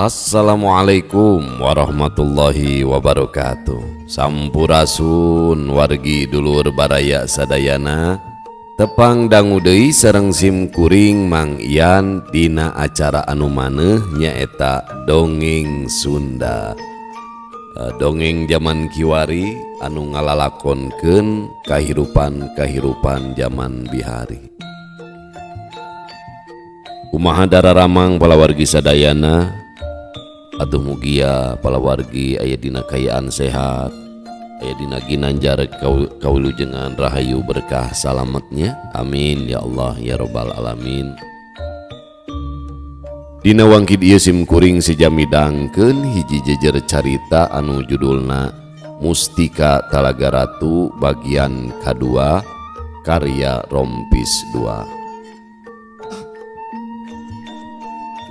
Assalamualaikum warahmatullahi wabarakatuh. Sampurasun wargi dulur baraya sadayana. Tepang dangu deui sareng sim kuring Mang Ian dina acara anu maneuh nyaeta Dongeng Sunda. Dongeng zaman kiwari anu ngalalakonkeun kahirupan-kahirupan zaman bihari. Kumaha dararamang palawargi sadayana? Atuh mugia palawargi aya dina kayaan sehat, aya dina ginanjar kawilujengan rahayu berkah salametnya. Amin ya Allah ya robbal alamin. Dina wangkid ieu sim kuring seja midangkeun hiji jejer carita anu judulna Mustika Talaga Ratu bagian kadua karya Rompis 2.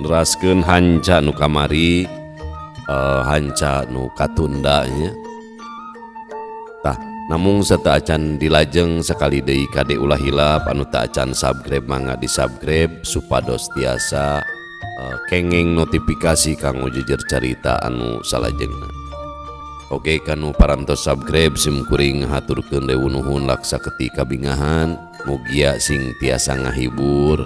Neraskeun hanca nu kamari, hanca nu katunda nya. Tah, namung sateu acan dilajeng sakali deui kade ulah hilap anu teu acan subscribe mangga di-subscribe supados tiasa kenging notifikasi kanggo jejer carita anu salajengna. Oke, kanu parantos subscribe sim kuring haturkeun deui nuhun laksa ketika bingahan, mugia sing tiasa ngahibur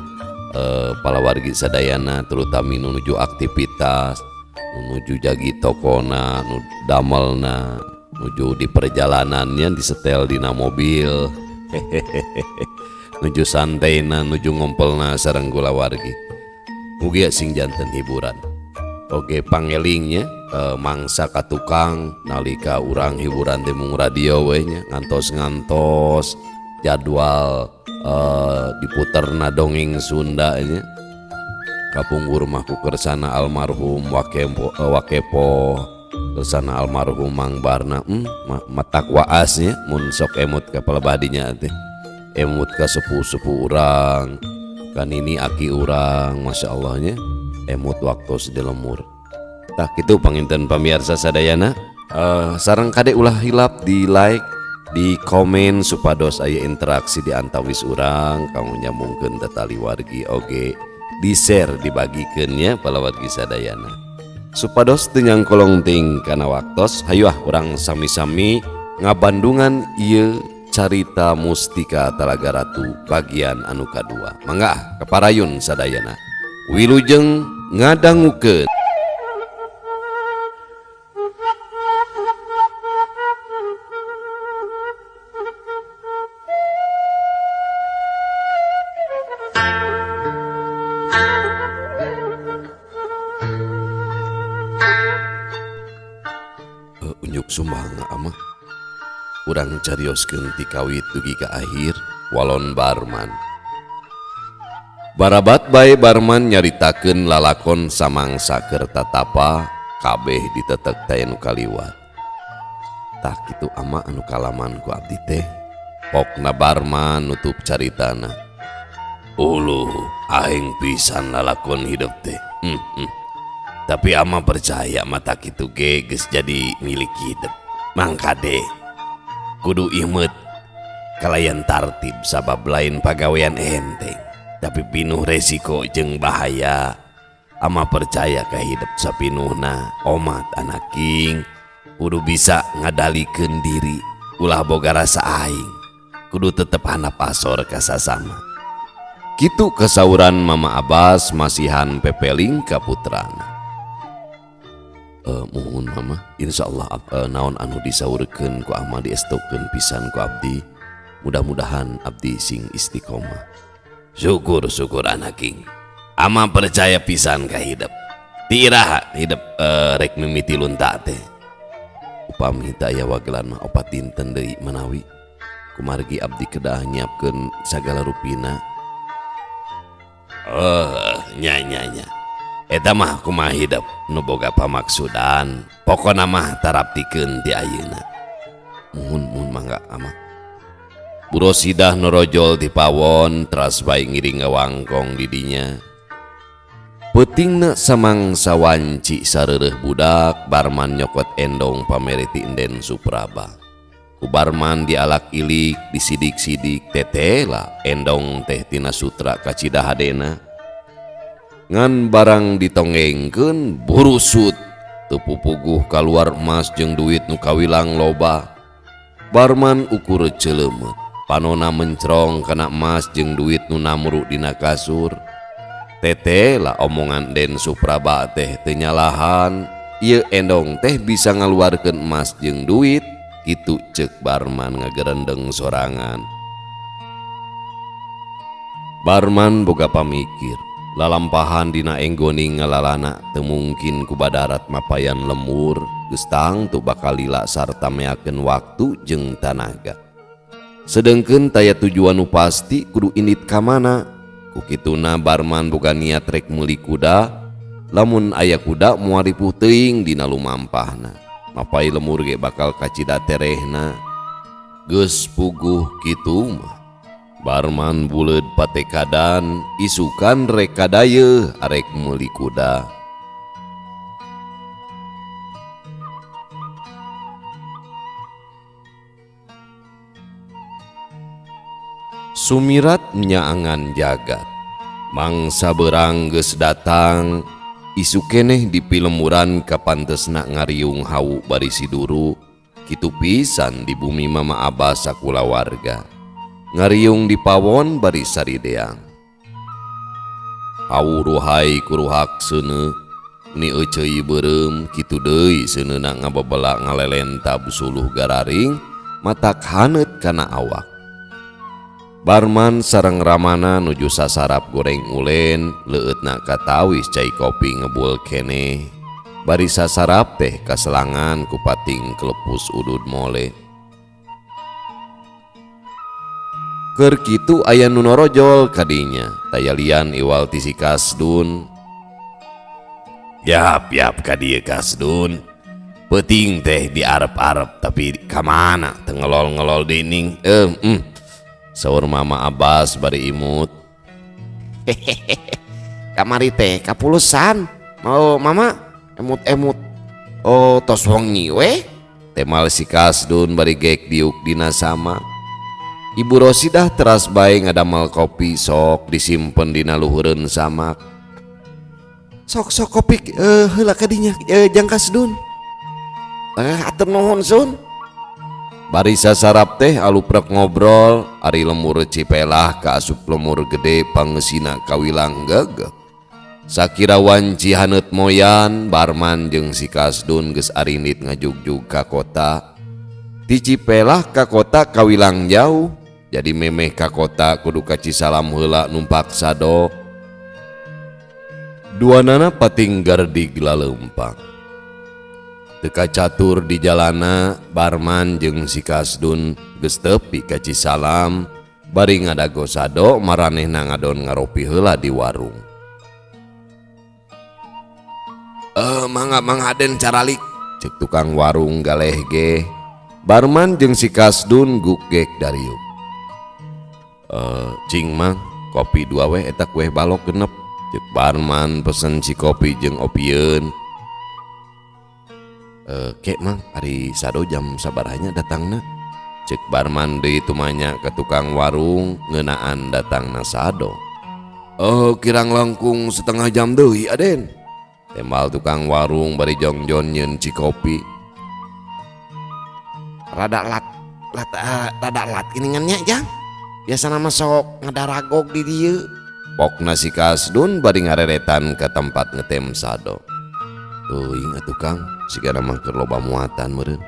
palawargi sadayana, terutama nuju aktivitas, nuju jagi tokona, nu damelna, nuju di perjalanannya disetel dina mobil, nuju santaina, nuju ngompelna sareng kulawargi. Mugia sing janten hiburan. Oke, pangelingnya mangsa ka tukang nalika urang hiburan teh mung radio we nya, ngantos-ngantos jadwal diputerna dongeng Sunda nya. Kapungkur mah ku kersana almarhum Wakepo, kersana almarhum Mang Barna, matak waas nya mun sok emut ka palebadinya teh. Emut ka sepuh-sepuh urang, kan ini aki urang, masya Allah nya, emut waktu di lemur. Tah kitu panginten pamiarsa sadayana, sareng kade ulah hilap di like, di komen supados aya interaksi di antawis urang kanggo nyambungkeun tetali wargi oge di share dibagikeun nya palawargi sadayana supados teu nyangkolong ting kana waktos. Hayu ah urang sami-sami ngabandungan ieu carita Mustika Talaga Ratu bagian anu kadua. Mangga ah kaparayun sadayana wilujeng ngadangukeun. Unjuk sumangga amah urang carioskeun ti kawit dugi ka akhir walon Barman. Barabat bae Barman nyaritakeun lalakon samangsa keur tatapa kabeh ditetek teh nu kaliwat. Tah kitu ama anu kalaman ku abdi teh. Pokna Barman nutup caritana. Uluh aing pisan lalakon hidup teh. Tapi ama percaya mata kitu ge geus jadi milik hidup. Mangkade kudu imet kalayan tartib sabab lain pagawean enteng tapi pinuh resiko jeung bahaya. Ama percaya ka hidup sapinuhna omat anaking kudu bisa ngadalikeun diri ulah boga rasa aing kudu tetep handap asor ka sasama. Kitu kasauran Mama Abbas masihan pepeling ka putrana. Muhun Mama, insyaallah naon anu disaurkeun ku ama diestokeun pisan ku abdi. Mudah-mudahan abdi sing istiqomah. Syukur-syukur anaking. Ama percaya pisan ka hidup. Ti iraha hidup rek mimiti lunta teh. Upami teu aya wagelan mah opat dinten deui manawi. Kumargi abdi kedah nyiapkeun sagala rupina. Oh, nya nya nya. Eta mah kumaha hidup nu boga pamaksudan. Pokona mah taraptikeun ti ayeuna. Muhun muhun mangga ama. Burosidah norojol ti pawon teras bae ngiring ngawangkong di dinya. Peutingna samangsa wanci sareureuh budak Barman nyokot endong pamere ti Enden Supraba. Ku Barman dialak ilik disidik-sidik tetela endong teh tina sutra kacida hadena. Ngan barang ditonggengkeun burusut teu pupuguh kaluar emas jeung duit nu kawilang loba. Barman ukur ceuleumut, panona mencrong kana emas jeung duit nu namru dina kasur. Tete lah omongan Den Supraba teh teu nyalahan, ieu endong teh bisa ngaluarkeun emas jeung duit, kitu ceuk Barman ngagerendeng sorangan. Barman boga pamikir. Lalampahan dina enggoning ngalalana teu mungkin ku badarat mapayan lemur, geus tangtu bakal lila sarta meakeun waktu jeung tanaga. Sedengkeun taya tujuan nu pasti kudu indit ka mana. Ku kituna Barman boga niat rek meuli kuda, lamun aya kuda moal ripuh teuing dina lumampahna. Mapai lemur ge bakal kacida terehna. Geus puguh kitu mah. Barman buleud patekadan isukan rek kadayeuh arek meuli kuda. Sumirat nyaangan jagat. Mangsa berang geus datang, isu keneh di pilemuran kapantesna ngariung hawu bari siduru, kitu pisan di bumi Mama Abah sakulawarga. Ngariung di pawon bari sarideang. Hawu ruhai kuruhak seuneu, ni euceuy beureum kitu deui seuneuna ngabebela ngalelentab suluh gararing, matak haneut kana awak. Barman sareng Ramana nuju sasarap goreng ulen, leueutna katawis cai kopi ngebul keneh. Bari sasarap teh kaselangan ku pating kelepus udud mole. Keur kitu aya nu norojol kadinya, taya lian iwal ti si Kasdun. Yap yap ka dieu Kasdun. Peuting teh diarep-arep tapi ka mana teu ngelol-ngelol dining. Saur Mama Abbas bari imut. Hehehe. Kamari teh kapulusan. Mau mama emut-emut. Oh tos wengi we. Temal si Kasdun bari gek diuk dina sama. Ibu Rosidah teras bae ngadamel kopi sok disimpen dina luhureun samak. Sok sok kopi heula kadinya jang Kasdun. Atur nuhun Sun. Bari sasarap teh aluprek ngobrol, ari lemur Cipelah ka asup lemur gede pangeusina kawilang gegeh. Sakira wanci haneut moyan, Barman jeung si Kasdun geus arindit ngajugjug ka kota. Ti Cipelah ka kota kawilang jauh, jadi memeh ka kota kudu ka Cisalam heula numpak sado. Duanana pating gardig laleumpang. Teu kacatur di jalana, Barman jeung si Kasdun geus tepi ka Cisalam, bari ngadago sado maranehna ngadon ngaropi heula di warung. Mangga mangga den caralik, cek tukang warung galeh ge. Barman jeung si Kasdun gugek dariuk. Cing mang, kopi dua weh eta kueh balok genep. Cek Barman pesen si kopi jeung opieun. Kek mang, ari sado jam sabarahnya datangna. Cek Barman deui tumanya ke tukang warung ngeunaan datangna sado. Kirang langkung setengah jam deui aden. Tembal tukang warung bari jongjon nyeun ci kopi. Rada lat, lat, rada lat geningannya jang. Biasana mah sok ngadaragog di dieu. Pokna si Kasdun bari ngareretan ka tempat ngetem sado. Teuing atuh Kang, sigana mah keur loba muatan meureun.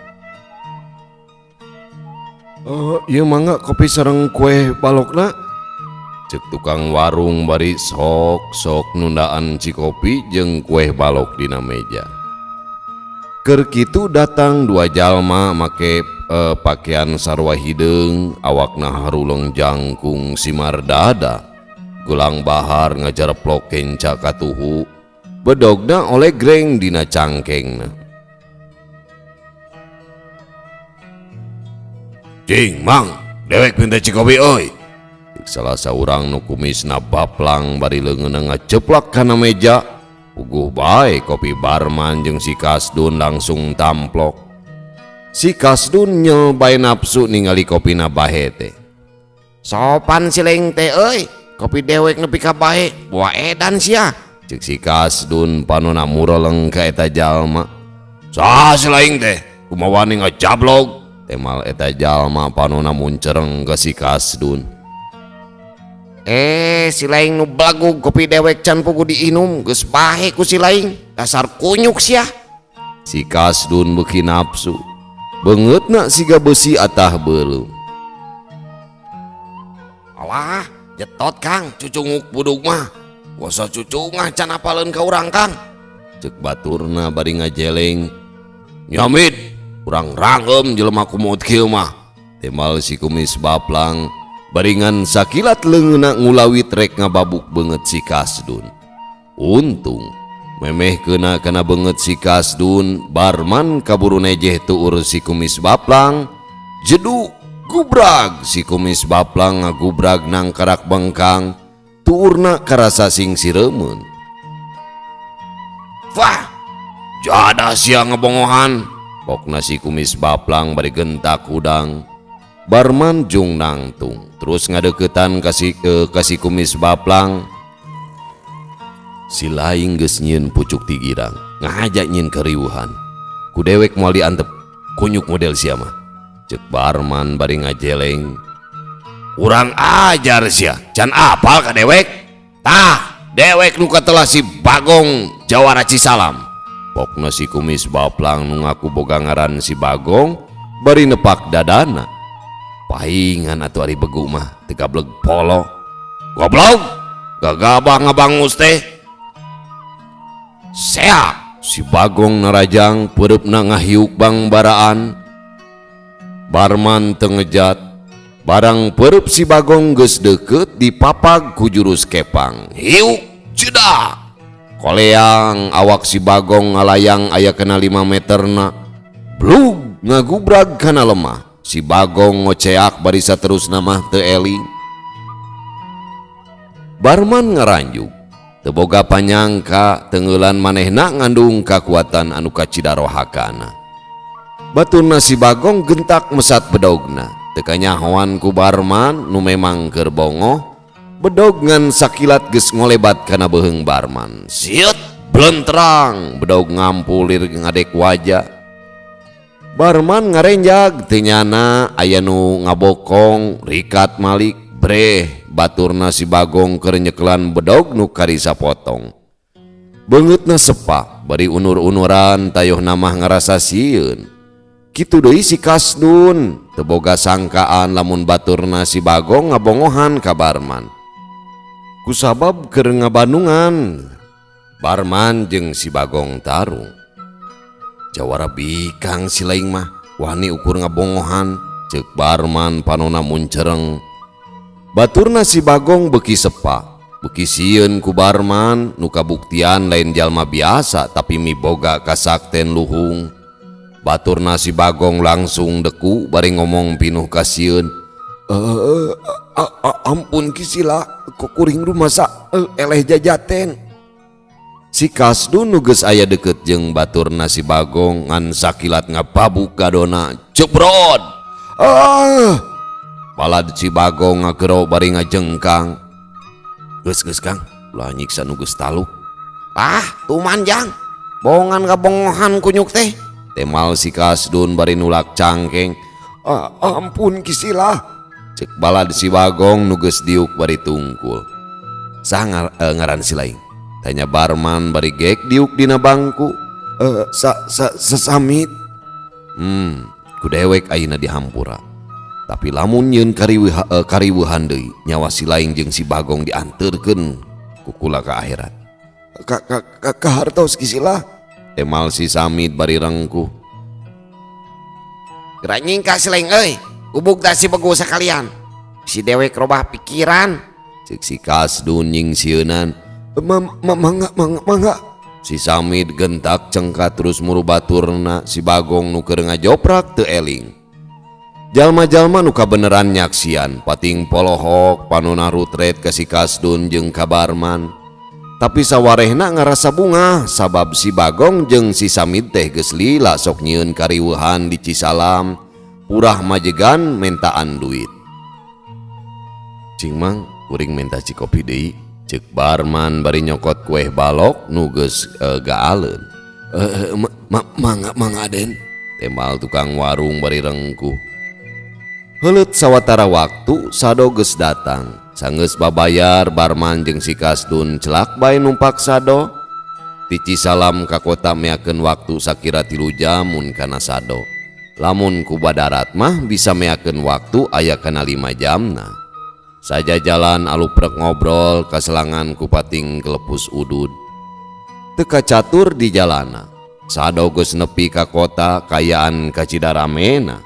Ieu mangga kopi sareng kue balokna. Cek tukang warung bari sok-sok nundaan ci kopi jeung kue balok dina meja. Keur kitu datang dua jalma make pakaian sarua hideung, awakna haruleng jangkung simar dada. Gelang bahar ngajareplok kenca katuhu, bedogna oleh greng dina cangkengna. Cing mang, dewek minta cikopi oi. Salah saurang nu kumisna baplang bari leungeunna ngaceplak kana meja. Puguh bae kopi Barman jeung si Kasdun langsung tamplok. Si Kasdun nyel bae nafsu ningali kopina bahe teh. Sopan si leng teh euy, kopi dewek nepi ka bae, buah edan sia. Cek si Kasdun panona mureleng ka eta jalma. Saha si laing teh? Kumaha wani ngajablog? Temal eta jalma panona muncereng ka si Kasdun. Eh, si laing nu belagug kopi dewek can pugu diinum geus bahe ku si laing. Dasar kunyuk sia. Si Kasdun beuki nafsu. Beungeutna siga beusi atah beuleum. Alah, jetot Kang, cucunguk budug mah. Kuasa cucungah can apaleun ka urang Kang. Cek baturna bari ngajeleng. Nyamit, urang ranggeum jelema kumut kieu mah. Temal si kumis baplang baringan sakilat leungeunna ngulawit rek ngababuk beungeut si Kasdun. Untung memeh keuna kana beungeut si Kasdun, Barman kaburu nejeh tuur si kumis baplang. Jedu gubrag si kumis baplang ngagubrag nangkarak bengkang, tuurna karasa sing sireumeun. Wah, jadah sia ngebongohan. Pokna si kumis baplang bari gentak hudang. Barman jung nangtung terus ngadeukeutan ka si kumis baplang. Si laing geus nyieun pucuk ti girang, ngahaja nyieun kariuhan. Ku dewek moal diantep kunyuk model sia mah. Cek Barman bari ngajeleng. Urang ajar sia, can apal ka dewek? Tah, dewek nu katelah si Bagong jawara Cisalam. Pokna si kumis baplang nu ngaku boga ngaran si Bagong bari nepak dadana. Paingan atuh ari begu mah teu gableg polo. Goblok, gagabah ngabangus teh. Seak si Bagong narajang peureupna ngahiuk bangbaraan. Barman teu ngejat, barang peureub si Bagong geus deukeut dipapag ku jurus kepang. Hiuk jedak. Koleang awak si Bagong ngalayang aya kena 5 meterna. Blug ngagubrag kana lemah. Si Bagong ngoceak barisa terus mah teu eling. Barman ngaranjuk. Teu boga panyangka teungeulan manehna ngandung kakuatan anu kacida rohakana. Baturna si Bagong gentak mesat bedogna. Teu kanyahoan ku Barman nu memang keur bongoh. Bedog ngan sakilat geus ngolebat kana beuheung Barman. Sieut blentrang bedog ngampulir ngadek wajah. Barman ngarenjag teu nyana aya nu ngabokong rikat malik breh baturna si Bagong keur nyekelan bedog nu karisa potong. Beungeutna sepa bari unur-unuran tayohna mah ngarasa sieun. Kitu deui si Kasdun teu boga sangkaan lamun baturna si Bagong ngabongohan ka Barman. Kusabab keur ngabandungan Barman jeung si Bagong tarung. Jawara bikang si laing mah wani ukur ngabongohan ceuk Barman panona muncereng. Baturna si Bagong beuki sepa, beuki sieun ku Barman nu kabuktian lain jalma biasa tapi miboga kasakten luhung. Baturna si Bagong langsung deku bari ngomong pinuh kasieun. Ampun Kisila, kuring rumasa eleh jajaten. Si Kasdun nu geus aya deukeut jeung baturna si Bagong ngan sakilat ngapabuk gadona jebrod. Ah! Balad si Bagong ngagero bari ngajengkang. Geus geus Kang, ulah nyiksa nu geus taluk. Ah, tuman jang. Bongan kabongohan kunyuk teh. Temal si Kasdun bari nulak cangkeng. Ah, ampun Kisila. Cek balad si Bagong nu geus diuk bari tungkul. Saha ngaran si laing? Tanya Barman bari gek diuk dina bangku. Samit. Ku dewek ayeuna dihampura. Tapi lamun nyeun kariweuhan deui, nyawa si laing jeung si Bagong dianteurkeun ku kula ka akhirat. Kahartos Kisila. Temal si Samit bari rengkuh. Geura nyingkah si laing euy. Gubuk da si begu sakalian. Si dewek robah pikiran. Cek si Kasdun nyingsieunan. Mangga, mangga, mangga. Si Samit gentak cengkat terus muru baturna si Bagong nu keur ngajoprak teu eling. Jalma-jalma nu kabeneran nyaksian pating polohok panona rutret ka si Kasdun jeung ka Barman. Tapi sawarehna ngarasa bungah sabab si Bagong jeung si Samit teh geus lila sok nyieun kariweuhan di Cisalam. Purah majegan mentaan duit. Cing mang kuring menta cikopi deui. Cek Barman bari nyokot kueh balok nu geus gaaleun. Mangga mangga Den, tembal tukang warung bari rengkuh. Heuleut sawatara waktu Sado geus datang. Sanggeus babayar Barman jeung si Kasdun celak bae numpak Sado. Ti Cisalam ka kota meakeun waktu sakira 3 jam mun kana Sado. Lamun ku badarat mah bisa meakeun waktu aya kana 5 jamna. Saja jalan aluprek ngobrol kaselangan ku pating kelepus udud. Teu kacatur di jalana. Sado geus nepi ka kota kayaan ka Cidaramena.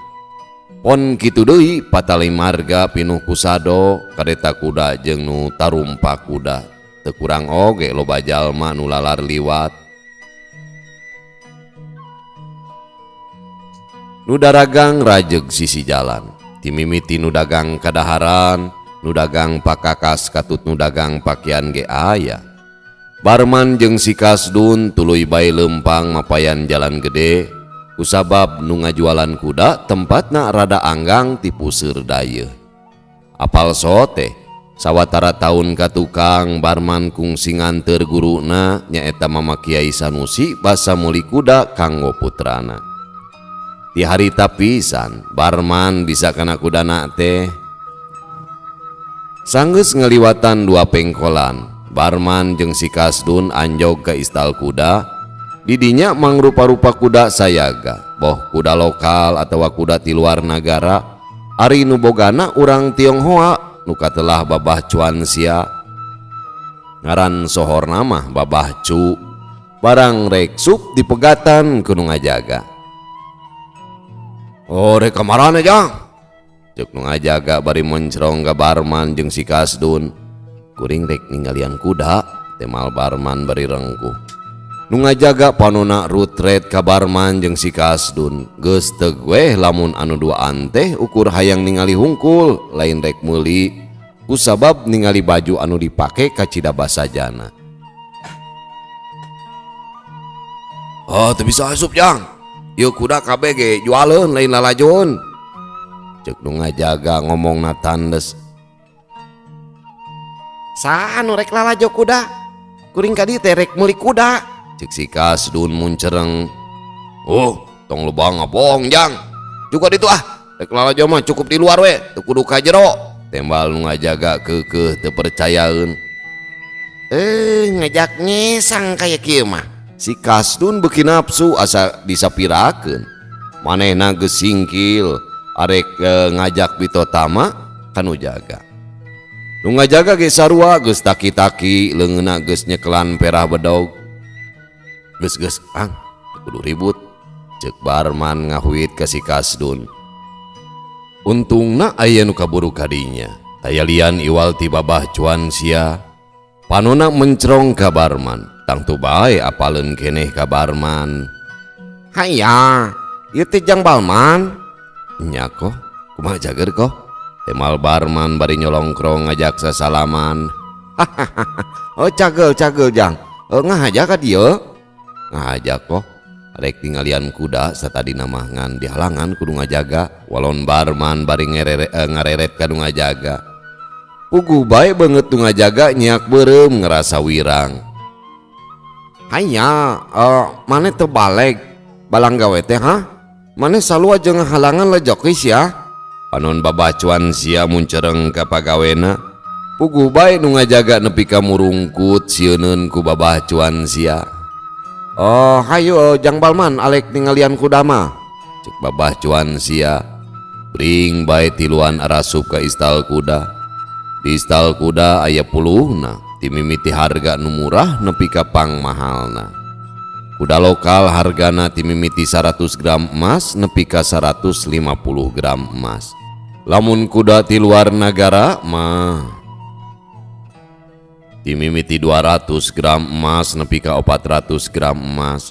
Pon kitu deui patali marga pinuh ku Sado, kareta kuda jeung nu tarumpa kuda. Teu kurang oge loba jalma nu lalar liwat. Nu daragang rajeg sisi jalan. Timimiti nu dagang kadaharan, nu dagang pakakas katut nu dagang pakian ge aya. Barman jeung si Kasdun tuluy bae leumpang mapayan jalan gede. Kusabab nu ngajualan kuda tempatna rada anggang ti puseur dayeuh. Apal sote sawatara taun ka tukang Barman kungsi nganteur guruna nyaeta Mama Kiai Sanusi basa meuli kuda kanggo putrana. Di harita pisan Barman bisa kana kudana teh. Sanggeus ngaliwatan 2 pengkolan, Barman jeung si Kasdun anjog ka istal kuda. Didinya mangrupa-rupa kuda sayaga, boh kuda lokal atawa kuda ti luar nagara. Ari nu bogana urang Tionghoa nu katelah Babah Cuan Sia. Ngaran sohorna mah Babah Cu. Barang rek sup dipegatan ku nu ngajaga. Oh, rek kamarana jang? Cek nu ngajaga bari mencrong ka Barman jeung si Kasdun. Kuring rek ninggalian kuda, temal Barman bari rengkuh. Nu ngajaga panona rutret ka Barman jeung si Kasdun. Geus teu weh lamun anu duaan teh ukur hayang ningali hungkul, lain rek meuli. Kusabab ningali baju anu dipake kacida basajana. Oh, teu bisa asup jang. Ieu kuda kabeh ge jualeun lain lalajoan. Cek nu ngajaga ngomongna tandes. Saha nu rek lalajo kuda? Kuring ka dieu teh rek meuli kuda. Cek si Kasdun muncereng. Oh, tong lobang ngabohong jang. Juga ditu ah, rek lalajo mah cukup di luar we, teu kudu ka jero. Tembal nu ngajaga keukeuh teu percayaeun. Ngajak ngesang kaya kieu mah. Si Kasdun beuki nafsu asa disapirakeun. Manehna geus singkil arek ngajak bitotama kanu jaga. Nu ngajaga ge sarua geus taki-taki leungeunna geus nyekelan perah bedog. Geus-geus ang kudu ribut. Ceuk Barman ngahuit ka si Kasdun. Untungna aya nu kaburu kadinya. Tayalian iwal ti Babah Cuan sia. Panona mencrong ka Barman. Tangtu bae apaleun keneh ka Barman. Haya, ieu teh jang Balman. Nya koh, kumaha jager koh? Temal Barman bari nyolongkrong ngajak sasalaman. Oh cagel cagel jang. Ngahaja ka dieu? Ngahaja koh. Rek tinggalian kuda satadina mah ngan dihalangan kudu ngajaga. Walon Barman bari ngareret ka nu ngajaga. Puguh bae beungeut nu ngajaga nyiak beureum ngerasa wirang. Hanya maneh teu baleg balang gawe teh ha? Maneh salua jeung halangan lejokis ya. Panon babacuan sia muncereng ka pagawena. Puguh bae nu ngajaga nepi ka murungkut sieuneun ku babacuan sia. Oh, hayu Jang Balman alek ningalian kuda mah. Cek babacuan sia. Bring bae tiluan arasup ka istal kuda. Di istal kuda aya puluhna, timimiti harga nu murah nepi ka pangmahalna. Kuda lokal hargana timimiti 100 gram emas nepi ka 150 gram emas. Lamun kuda ti luar nagara mah timimiti 200 gram emas nepi ka 400 gram emas.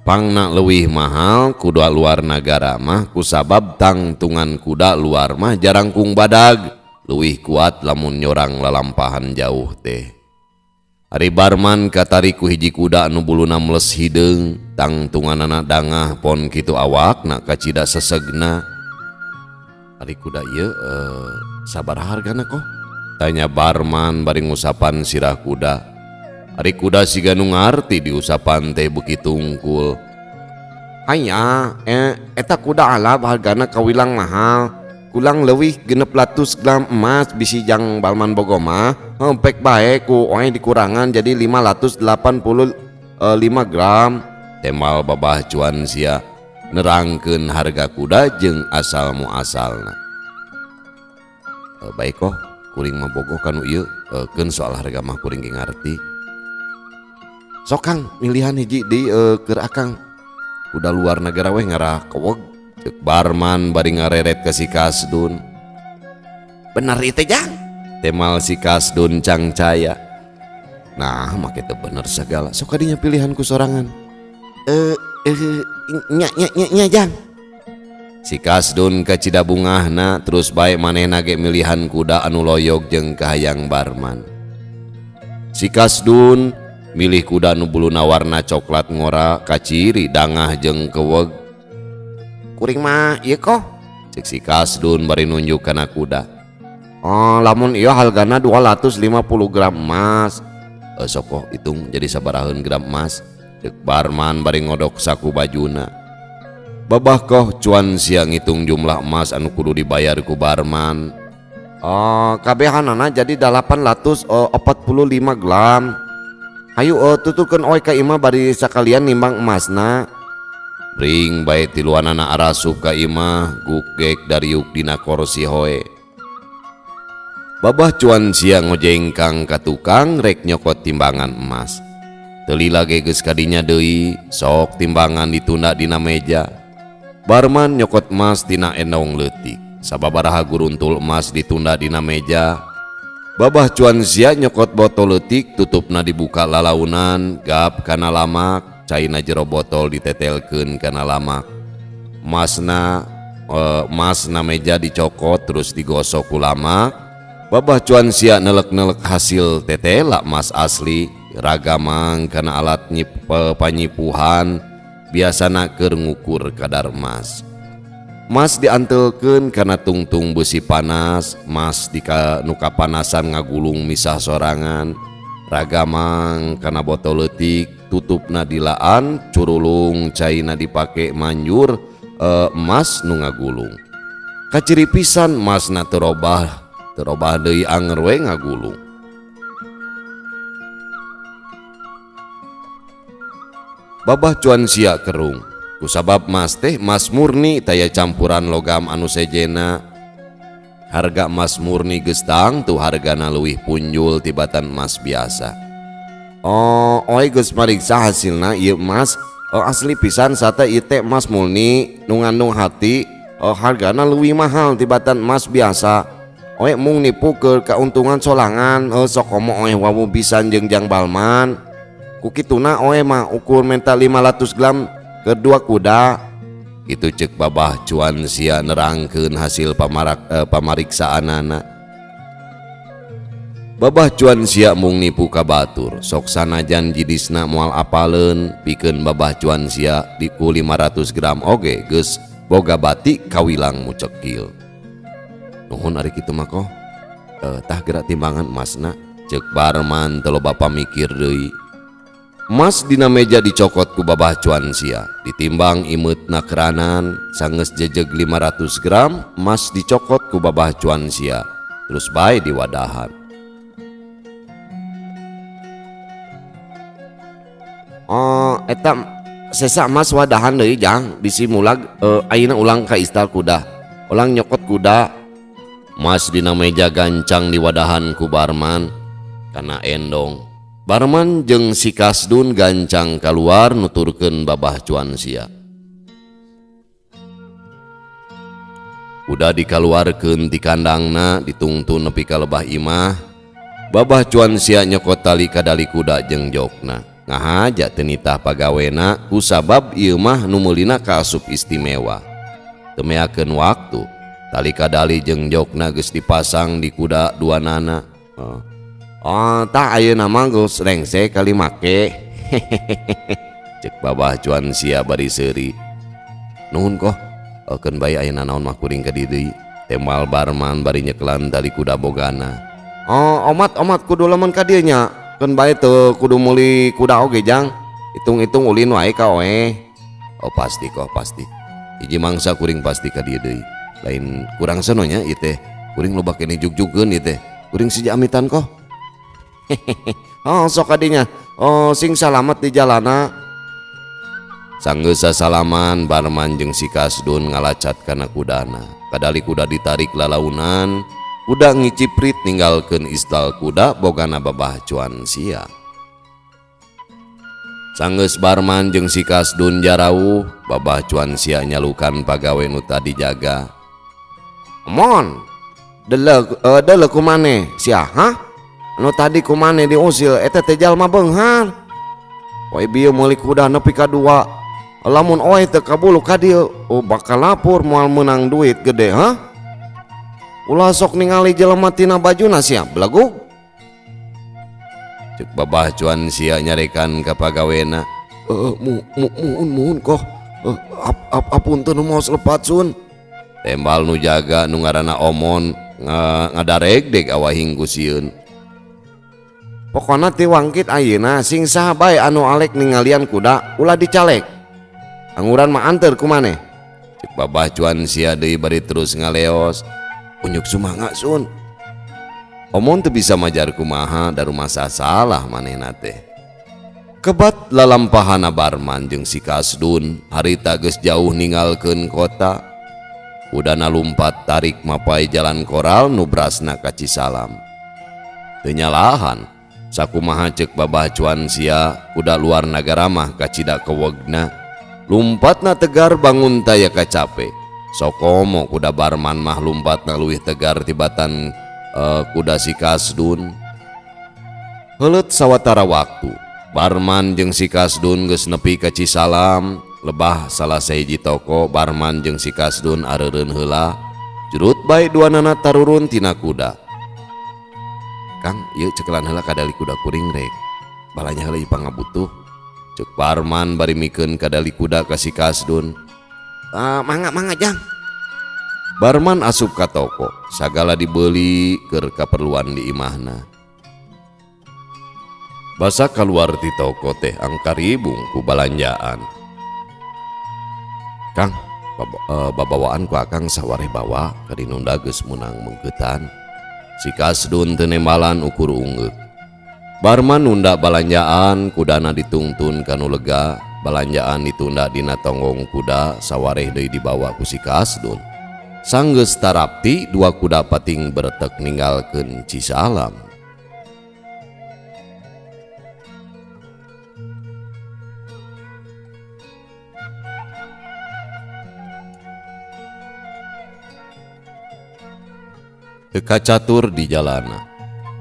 Pangna leuwih mahal kuda luar nagara mah kusabab tangtungan kuda luar mah jarangkung badag, leuwih kuat lamun nyorang lalampahan jauh teh. Ari Barman katari ku hiji kuda anu buluna meles hideung, tangtunganana dangah pon kitu awakna kacida sesegna. Ari kuda ieu sabaraha hargana koh? Tanya Barman bari ngusapan sirah kuda. Ari kuda siga nu ngarti diusapan teh beuki tungkul. Aya, eta kuda alab hargana kawilang mahal. Kulang leuwih 600 gram emas bisi jang Balman bogo mah. Hempek bae ku oe dikurangan jadi 585 gram. Temal babah cuan sia nerangkeun harga kuda jeung asal muasalna. Baik koh, kuring mah bogoh kanu ieu, keun soal harga mah kuring ge ngarti. Sok Kang milihan hiji deui keur akang. Kuda luar negara weh ngarah keweg. Cek Barman bari ngareret ka si Kasdun. Bener ieu teh jang? Temal si Kasdun cangcaya. Nah, make teu bener segala. Sok kadinya pilihan ku sorangan. Nya nya nya nya jang. Si Kasdun kacida bungahna terus bae manehna ge milihan kuda anu loyog jeung kahayang Barman. Si Kasdun milih kuda nu buluna warna coklat ngora kaciri dangah jeung keweg. Kuring mah ieu koh? Cek si Kasdun bari nunjuk kana kuda. Oh, lamun ieu hargana 250 gram emas. Sok koh hitung jadi sabaraheun gram emas. Cek Barman bari ngodok saku bajuna. Babah koh cuan sia ngitung jumlah emas anu kudu dibayar ku Barman. Oh, kabehanana jadi 845 gram. Hayu tuturkeun oe ka imah bari sakalian nimbang emasna. Bring bae tiluanana arasup ka imah gugek dariuk dina korsi hoe. Babah cuan sia ngojengkang ka tukang rek nyokot timbangan emas. Teu lila ge geus kadinya deui, sok timbangan ditunda dina meja. Barman nyokot emas tina endong leutik. Sababaraha guruntul emas ditunda dina meja. Babah cuan sia nyokot botol leutik tutupna dibuka lalaunan gap kana lamak, caina jero botol ditetelkeun kana lamak. Emasna emas na meja dicokot terus digosok ku lamak. Babah cuan sia nelek-nelek hasil tetela emas asli ragamang kana alat panyipuhan biasana keur ngukur kadar emas. Emas diantelkeun kana tungtung besi panas, emas di nu kapanasan ngagulung misah sorangan. Ragamang kana botol leutik tutupna dilaan, curulung caina dipake manjur emas nu ngagulung. Kaciri pisan emasna teu robah, teu robah deui anger we ngagulung. Babah cuan sia kerung. Kusabab emas teh emas murni taya campuran logam anu sejena. Harga emas murni geus tangtu hargana leuwih punjul tibatan emas biasa. Oh, oe geus mariksa hasilna ieu emas asli pisan sate ieu teh emas murni nu ngandung hati, hargana leuwih mahal tibatan emas biasa. Oe mung nipu keur kauntungan solangan, sok komo oe wawu pisan jeung Jang Balman. Ku kituna oe mah ukur menta 500 gram kedua kuda. Itu cek babah cuan sia nerangkeun hasil pamariksaanana. Babah cuan sia mung nipu ka batur, sok sanajan jidisna moal apaleun pikeun babah cuan sia diku 500 gram oge geus boga batik kawilang mucekil. Nuhun ari kitu mah koh. Tah gerak timbangan emasna. Cek Barman teu loba pamikir deui. Emas dina meja dicokot ku babah cuan sia, ditimbang imeutna keranan sanggeus jejeg 500 gram emas dicokot ku babah cuan sia, terus bae diwadahan. Oh, eta sesa emas wadahan deui jang bisi mulag ayeuna ulang ka istal kuda, ulang nyokot kuda. Emas dina meja gancang diwadahan ku Barman kana endong. Barman jeung si Kasdun gancang kaluar nuturkeun babah cuan sia. Udah dikaluarkeun ti kandangna ditungtun nepi ka lebah imah. Babah cuan sia nyokot tali kadali kuda jeung jokna. Ngahaja teu nitah pagawena kusabab ieu mah nu meulina kaasup istimewa. Teu meakeun waktu, tali kadali jeung jokna geus dipasang di kuda duanana. Oh, tah ayeuna mah geus rengse kali make. Cek babah cuan sia bari seuri. Nuhun koh, keun bae ayeuna naon mah kuring ka dieu deui. Temal Barman bari nyekelan tali kuda bogana. Oh, omat omat kudu lamun ka dieu nya. Keun bae teu kudu meuli kuda oge jang. Hitung-hitung ulin wae ka oe. Oh pasti kok pasti. Hiji mangsa kuring pasti ka dieu deui. Lain kurang sono nya ieu teh. Kuring loba keneh jugjugeun ieu teh. Kuring sija amitan koh. Oh sok kadinya. Oh sing salamet di jalana. Sanggeus sasalaman Barman jeung si Kasdun ngalacat kana kudana. Kadali kuda ditarik lalaunan, kuda ngiciprit ninggalkeun istal kuda bogana babah cuan sia. Sanggeus Barman jeung si Kasdun jarauh, babah cuan sia nyalukan pagawe nu tadi jaga. Mon, delek delek ku maneh sia hah? Anu tadi ku maneh diusil eta teh jalma beunghar. Poe bieu meuli kuda nepi ka dua. Lamun oe teu kabulu ka dieu, oh bakal lapor moal meunang duit gede hah? Ulah sok ningali jelema tina bajuna sia belegug. Cek babah cuan sia nyarekan ka pagawena. Muhun muhun koh. Apunten maos lepat sun. Tembal nu jaga nu ngaranna Omon ngadaregdeg awahing ku sieun. Pokona ti wangkit ayeuna sing saha bae anu alek ningalian kuda ulah dicalek. Anguran mah anteur ku maneh. Cek babah cuan sia deui bari terus ngaleos. Unjuk sumangga sun. Omon teu bisa majar kumaha da rumasa salah manehna teh. Kebat lalampahana Barman jeung si Kasdun harita geus jauh ninggalkeun kota. Kudana lumpat tarik mapai jalan koral nu brasna ka Cisalam. Teu nyalahan sakumaha ceuk babah cuan sia kuda luar nagara mah kacida kewegna. Lumpatna tegar bangun taya kacape. Sokomo kuda Barman mah lumpatna leuwih tegar tibatan kuda si Kasdun. Heuleut sawatara waktu, Barman jeung si Kasdun geus nepi ka Cisalam. Lebah salah sahiji toko Barman jeung si Kasdun areureun heula. Jurut bae duanana tarurun tina kuda. Kang, ieu cekelan heula kadali kuda kuring rek. Balanya heula ieu pangabutuh. Cek Barman bari mikeun kadali kuda ka si Kasdun. Mangga mangga jang. Barman asup ka toko, sagala dibeli keur kaperluan di imahna. Basa kaluar ti toko teh angkaribung ku balanjaan. Kang, babawaan ku akang sawareh bawa ka dinunda geus meunang meungkeutan. Si Kasdun teu nembalan ukur ungeuk. Barman nunda balanjaan, kudana ditungtun ka nu lega, balanjaan ditunda dina tonggong kuda, sawareh deui dibawa ku si Kasdun. Sanggeus tarapti dua kuda pating beretek ninggalkeun Cisalam. Teu kacatur di jalana.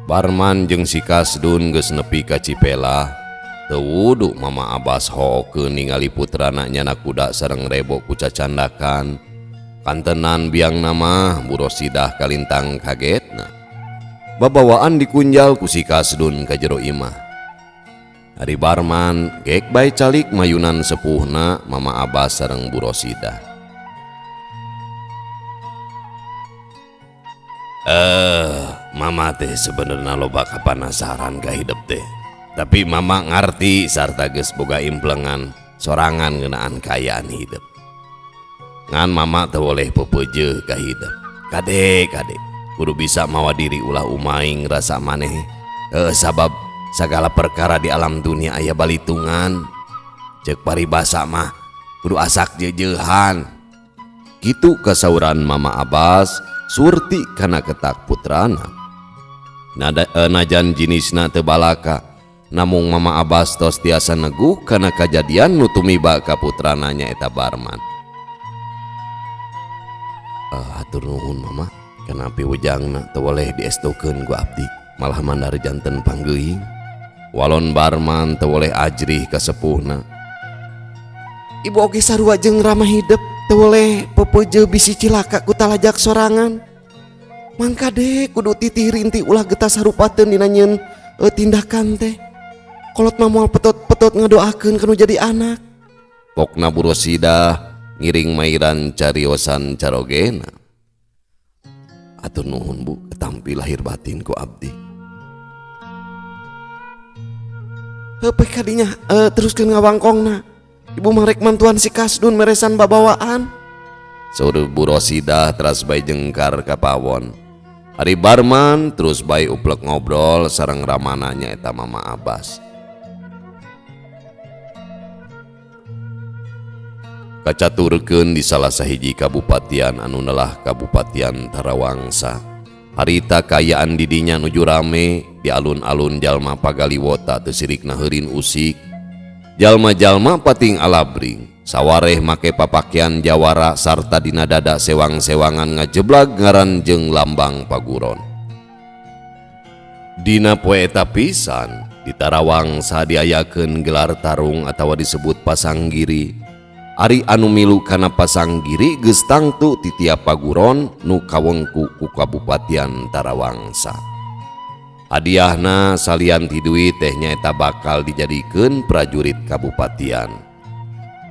Barman jeung si Kasdun geus nepi ka Cipelah. Teu wudu Mama Abbas hookeun ningali putrana nyana kuda sareng rebo ku cacandakan. Kantenan biangna mah Bu Rosidah kalintang kagetna. Babawaan dikunjal ku si Kasdun ka jero imah. Ari Barman gek bae calik mayunan sepuhna Mama Abbas sareng Bu Rosidah. Mama teh sebenarnya loba kapanasaran ka hidup teh. Tapi mama ngarti sarta geus boga implengan sorangan ngeunaan kaayaan hidup. Ngan mama teu boleh pepeujeuh ka hidup. Kade kade kudu bisa mawa diri ulah umaing rasa maneh. Sabab sagala perkara di alam dunia aya balitungan. Ceuk paribasa mah kudu asak jeujeuhan. Kitu kasauran Mama Abbas surti kana ketak putrana. Nada, najan jinisna teu balaka, namung Mama Abbas tos tiasa neguh kana kajadian nu tumiba ka putrana nyaeta Barman. Hatur nuhun Mama, kana piwejangna teu boleh diestukeun ku abdi, malah mandar janten panggeuing. Walon Barman teu boleh ajrih ka sepuhna. Ibu oge sarua jeung ramah hidup teu boleh pepeujeuh bisi cilaka ku talajak sorangan. Mangka deh kudu titih rinti ulah getas harupateun dina nyieun tindakan teh. Kolot mah moal petot-petot ngadoakeun kanu jadi anak. Pokna Bu Rosidah ngiring mairan cariosan carogena. Hatur nuhun Bu, ketampi lahir batin ku abdi. Heuh kadinya teruskeun ngawangkongna. Ibu mah rek mantuan si Kasdun meresan babawaan. Saur Bu Rosidah teras bae jengkar ka pawon. Ari Barman terus bae uplek ngobrol sareng ramana nyaeta Mama Abbas. Kacaturkeun di salah sahiji kabupatian anu nelah Kabupatian Tarawangsa. Harita kaayaan didinya nuju rame di alun-alun jalma pagaliwota teu sirikna heurin usik. Jalma-jalma pating alabring, sawareh make papakean jawara sarta dina dada sewang-sewangan ngajeblag ngaran jeung lambang paguron. Dina poe eta pisan di Tarawangsa diayakeun gelar tarung atawa disebut pasanggiri. Ari anu milu kana pasanggiri geus tangtu ti tiap paguron nu kawengku ku Kabupatian Tarawangsa. Hadiahna salian ti duit teh nyaeta bakal dijadikeun prajurit kabupatian.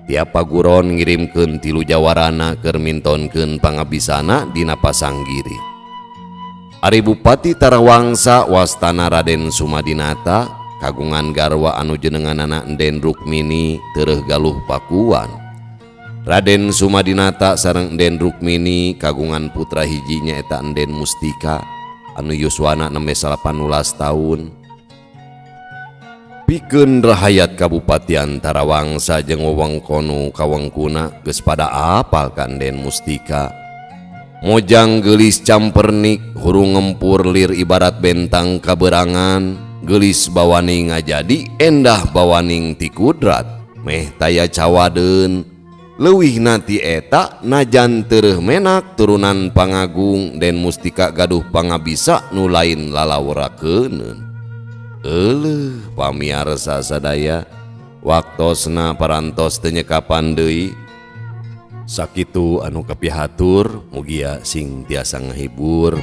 Tiap paguron ngirimkeun 3 jawarana keur mintonkeun pangabisana dina pasanggiri. Ari Bupati Tarawangsa wastana Raden Sumadinata kagungan garwa anu jenenganana Enden Rukmini tereuh galuh Pakuan. Raden Sumadinata sareng Enden Rukmini kagungan putra hiji nyaeta Enden Mustika anu yuswana nembe 18 tahun. Pikeun rahayat Kabupatian Tarawangsa jeung wewengkonu kawengkuna geus pada apal ka Enden Mustika. Mojang geulis campernik hurung ngempur lir ibarat bentang kaberangan, geulis bawaning ngajadi endah bawaning ti kudrat meh taya cawadeun. Leuwih nati eta najan tereuh menak turunan pangagung Den Mustika gaduh pangabisa nu lain lalawrakeuneun. Euleuh pamiarsa sadaya waktosna parantos teu nyekapan deui. Sakitu anu kapihatur mugia sing tiasa ngahibur.